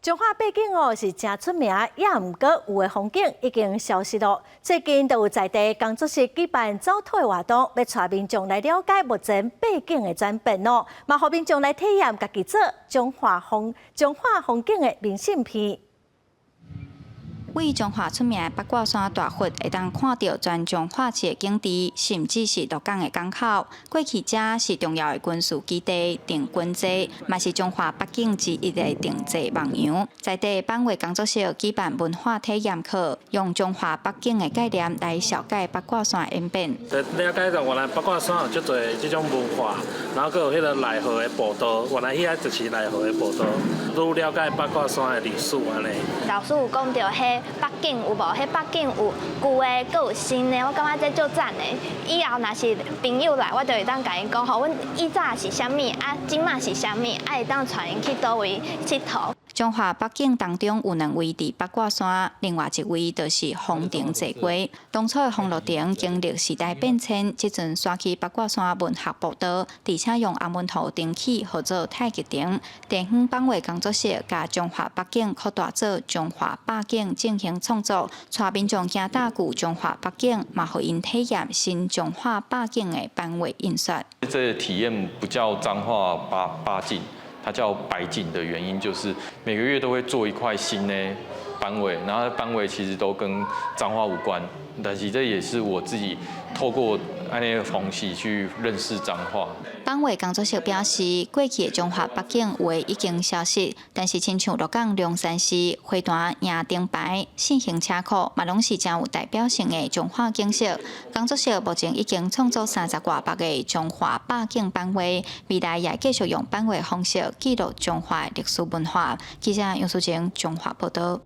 彰化八景哦是誠出名，也毋過有的風景已經消失咯。最近就有在地工作室舉辦走透的活動，欲帶民眾來了解目前八景的轉變哦，嘛予民眾來體驗家己做彰化風彰化風景的明信片。位彰化出名的八卦山大佛，會當看著全彰化市的景致，甚至是鹿港的港口。過去遮是重要的軍事基地、定軍座，嘛是彰化八景之一的定濟望洋。在地版畫工作室舉辦文化體驗課，用彰化八景的概念來紹介八卦山演變。了解到原來八卦山有足濟這種文化，然後閣有彼个內河的步道，原來彼个就是內河的步道，愈了解八卦山的歷史按呢。老師有講著彼八景有無？彼八景有舊的，閣有新的，我感覺這足讚的。以後若是朋友來，我就會當共𪜶講吼，阮以早是啥物，啊，這馬是啥物，啊，會當帶𪜶去佗位𨑨迌。彰化八景當中有兩位佇八卦山，另外一位就是風亭濟歸。當初的風鹿亭經歷時代變遷，這陣徙去八卦山文學步道，而且用紅文塗重起，號做太極亭。地方版畫工作室共彰化八景擴大做彰化百景進行創作，帶民眾行踏舊彰化八景，嘛予𪜶體驗新彰化百景的版畫印刷。這個體驗不叫彰化八景。它叫百景的原因就是每個月都會做一塊新的版畫，然後版畫其實都跟彰化無關，但是這也是我自己透過按呢方式去認識彰化。版畫工作室表示，過去的彰化八景有的已經消失，但是親像鹿港龍山寺、花壇贏燈牌、四行車庫，嘛攏是誠有代表性的彰化景色。工作室目前已經創作三十外幅的彰化百景版畫，未來也繼續用版畫方式記錄彰化的歷史文化。記者楊淑貞彰化報道。